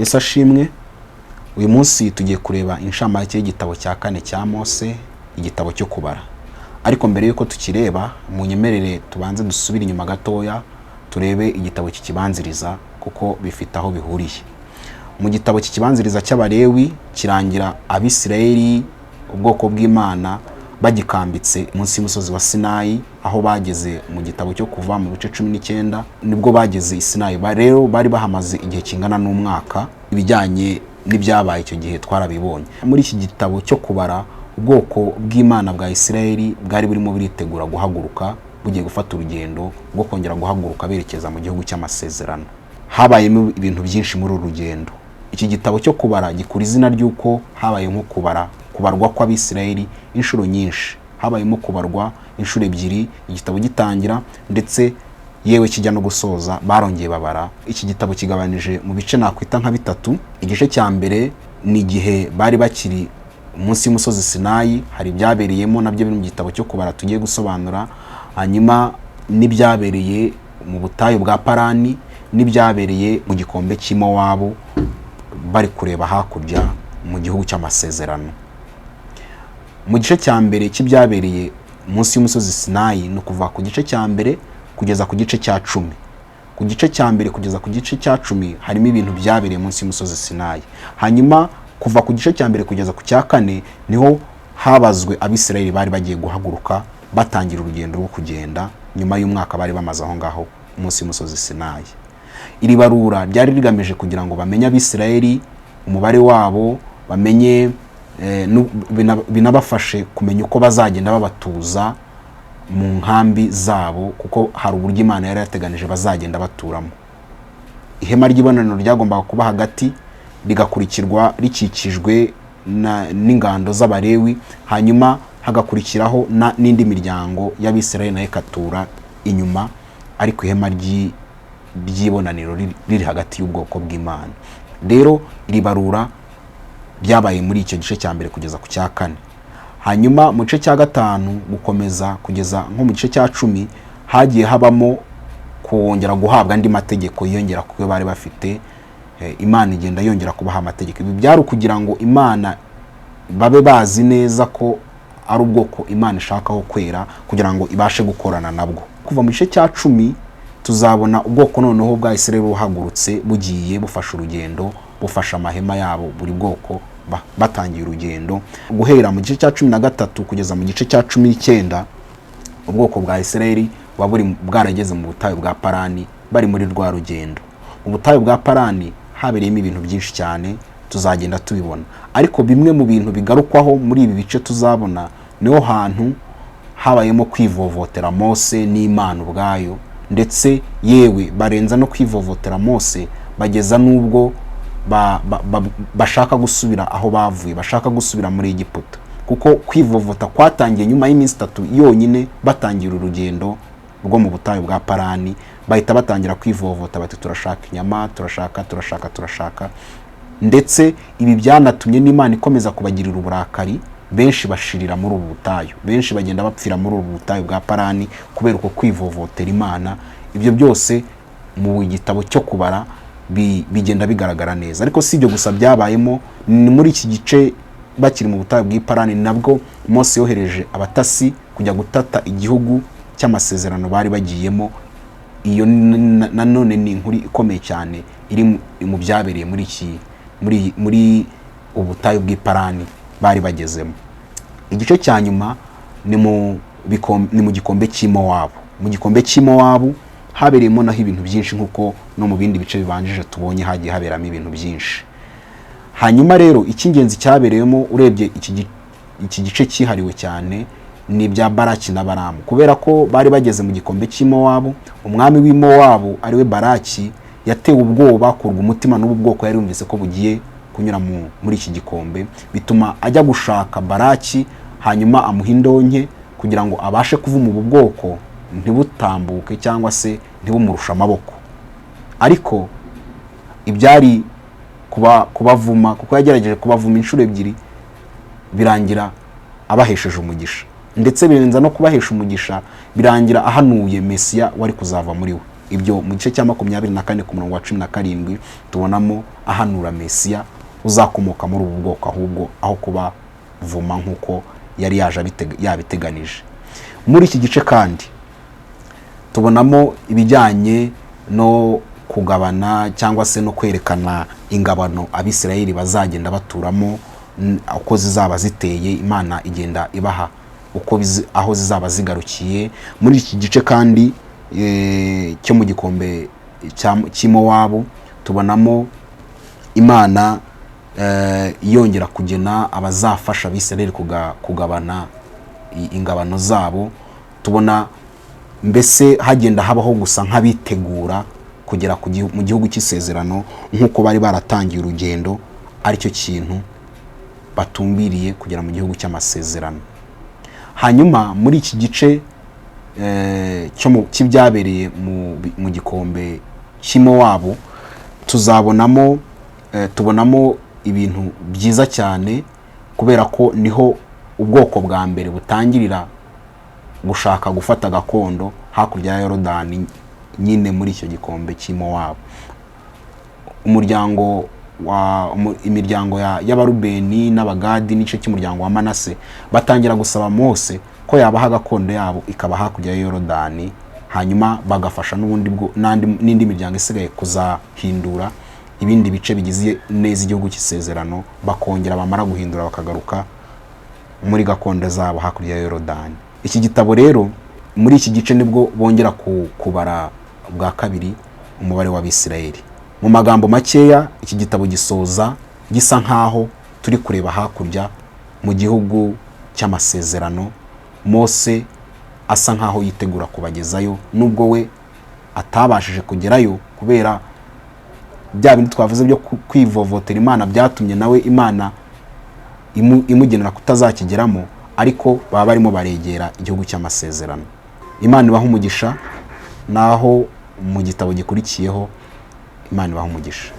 Yesu ashimwe. Uyu munsi tugiye kureba inshamake y'igitabo cya kane cya Mose, igitabo cyo Kubara. Ariko mbere y'uko tukireba, munyemerere tubanze dusubire inyuma gatoya, turebe igitabo kikibanziriza, kuko bifite aho bihuriye. Mu gitabo kikibanziriza cy'Abalewi kirangira Abisirayeli, ubwoko bw'Imana, bagikambitse munsi y'umusozi wa Sinayi, aho bageze mu gitabo cyo Kuva mu bice 19, nibwo bageze i Sinayi. Rero bari bahamaze igihe kingana n'umwaka. Ibijyanye n'ibyabaye icyo gihe twarabibonye. Muri iki gitabo cyo Kubara, ubwoko bw'Imana bwa Isirayeli bwari burimo buritegura guhaguruka, bugiye gufata urugendo rwo kongera guhaguruka berekeza mu gihugu cy'amasezerano. Habayemo ibintu byinshi muri uru rugendo. Iki gitabo cyo Kubara gikura izina ry'uko habaye nko kubara, kubarwa kw'Abisirayeli inshuro nyinshi. Habayemo kubarwa inshuro ebyiri igitabo gitangira, ndetse yewe kijya no gusoza barongeye babara. Iki gitabo kigabanije mu bice nakwita nka bitatu. Igice cya mbere ni igihe bari bakiri munsi y'umusozi Sinayi, hari ibyabereyemo nabyo biri mu gitabo cyo Kubara tugiye gusobanura, hanyuma n'ibyabereye mu butayu bwa Parani, n'ibyabereye mu gikombe cy'i Mowabu bari kureba hakurya mu gihugu cy'amasezerano. Mu gice cya mbere cy'ibyabereye munsi y'umusozi Sinayi, ni ukuva ku gice cya mbere kugeza ku gice cya 10. Ku gice cya mbere kugeza ku gice cya 10 harimo ibintu byabereye munsi y'umusozi Sinayi. Hanyuma kuva ku gice cya mbere kugeza ku cya kane niho habazwe Abisirayeli bari bagiye guhaguruka, batangira urugendo rwo kugenda nyuma y'umwaka bari bamaze aho ngaho munsi y'umusozi Sinayi. Iri barura ryari rigamije kugira ngo bamenye Abisirayeli, umubare wabo, bamenye binabafashe kumenya uko bazagenda babatuza mu nkambi zabo, kuko hari uburyo Imana yari yateganije bazagenda baturamo. Ihema ry'ibonaniro ryagombaga kuba hagati, rigakurikirwa rikikijwe n'ingando z'Abalewi, hanyuma hagakurikiraho n'indi miryango y'Abisirayeli nayo ikatura inyuma, ariko ihema ry'ibonaniro riri hagati y'ubwoko bw'Imana. Rero iri barura byabaye muri icyo gice cya mbere kugeza ku cya kane. Hanyuma mu gice cya gatanu gukomeza kugeza nko mu gice cya 10 hagiye habamo kongera guhabwa andi mategeko yiyongera ku yo bari bafite. Imana igenda yongera kubaha amategeko. Ibi byari ukugira ngo Imana babe bazi neza ko ari ubwoko Imana ishakaho kwera, kugira ngo ibashe gukorana nabwo. Kuva mu gice cya 10 tuzabona ubwoko noneho bwa Isirayeli buhagurutse, bugiye bufashe urugendo, bufashe amahema yabo, buri bwoko batangiye urugendo. Guhera mu gice cya 13 kugeza mu gice cya 19, ubwoko bwa Isirayeli buba buri bwarageze mu butayu bwa Parani, bari muri rwa rugendo. Mu butayu bwa Parani habereyemo ibintu byinshi cyane, tuzagenda tubibona. Ariko bimwe mu bintu bigarukwaho muri ibi bice tuzabona, niho hantu habayemo kwivovotera Mose n'Imana ubwayo, ndetse yewe barenza no kwivovotera Mose, bageza n'ubwo bashaka gusubira aho bavuye, bashaka gusubira muri Egiputa, kuko kwivovota kwatangiye nyuma y'iminsi 3 yonyine batangira urugendo rwo mu butayu bwa Parani. Bahita batangira kwivovota bati: "Turashaka inyama, turashaka, turashaka, turashaka." Ndetse ibi byanatumye n'Imana ikomeza kubagirira uburakari, benshi bashirira muri ubu butayu, benshi bagenda bapfira muri ubu butayu bwa Parani kubera uko kwivovotera Imana. Ibyo byose mu gitabo cyo Kubara bigenda bigaragara neza. Ariko si ibyo gusa byabayemo. Ni muri iki gice bakiri mu butayu bw'i Parani nabwo Mose yohereje abatasi kujya gutata igihugu cy'amasezerano bari bagiyemo. Iyo nanone ni inkuru ikomeye cyane iri mu byabereye muri ubutayu bw'i Parani bari bagezemo. Igice cya nyuma ni mu gikombe cy'i Mowabu. Mu gikombe cy'i Mowabu habereyemo naho ibintu byinshi, nk'uko no mu bindi bice bibanjije tubonye hagiye haberamo ibintu byinshi. Hanyuma rero icy'ingenzi cyabereyemo, urebye iki gice cyihariwe cyane, ni ibya Baraki na Baramu, kubera ko bari bageze mu gikombe cy'i Mowabu. Umwami w'i Mowabu, ariwe Baraki, yatewe ubwoba, akurwa umutima n'ubu bwoko yari yumvise ko bugiye kunyura muri iki gikombe, bituma ajya gushaka Baraki, hanyuma amuha indonke kugira ngo abashe kuvuma ubu bwoko ntibutambuke cyangwa se ntibumurushe amaboko. Ariko ibyari kubavuma, kuko yagerageje kubavuma inshuro ebyiri, birangira abahesheje umugisha, ndetse birenza no kubahesha umugisha, birangira ahanuye Mesiya wari kuzava muri we. Ibyo mu gice cya 24 ku murongo wa 17 tubonamo ahanura Mesiya uzakomoka muri ubu bwoko, ahubwo aho kubavuma nk'uko yari yaje yabiteganije. Muri iki gice kandi tubonamo ibijyanye no kugabana cyangwa se no kwerekana ingabano Abisirayeli bazagenda baturamo, uko zizaba ziteye. Imana igenda ibaha uko aho zizaba zigarukiye. Muri iki gice kandi cyo mu gikombe cy'i Mowabu tubonamo Imana yongera kugena abazafasha Abisirayeli kugabana ingabano zabo. Tubona mbese hagenda habaho gusa nk'abitegura kugera mu gihugu cy'isezerano, nk'uko bari baratangiye urugendo, aricyo kintu batumbiriye kugera mu gihugu cy'amasezerano. Hanyuma muri iki gice cy'ibyabereye mu gikombe cy'i Mowabu tubonamo ibintu byiza cyane, kubera ko niho ubwoko bwa mbere butangirira gushaka gufata gakondo hakurya ya Yorodani, nyine muri icyo gikombe cy'i Mowabu. Umuryango wa imiryango y'Abarubeni n'Abagadi n'igice cy'umuryango wa Manase batangira gusaba Mose ko yabaha gakondo yabo ikaba hakurya ya Yorodani, hanyuma bagafasha n'ubundi bwo n'indi miryango isigaye kuzahindura ibindi bice bigize neza igihugu cy'isezerano, bakongera bamara guhindura bakagaruka muri gakondo zabo hakurya ya Yorodani. Iki gitabo rero, muri iki gice nibwo bongera kubara bwa kabiri umubare w'Abisirayeli. Mu magambo makeya, iki gitabo gisoza gisa nkaho turi kureba hakurya mu gihugu cy'amasezerano, Mose asa nkaho yitegura kubagezayo, nubwo we atabashije kugerayo kubera bya bindi twavuze byo kwivovotera Imana, byatumye nawe Imana imugenera kutazakigeramo, ariko baba barimo baregera igihugu cy'amasezerano. Imana ibaha umugisha. Naho mu gitabo gikurikiyeho, Imana ibaha umugisha.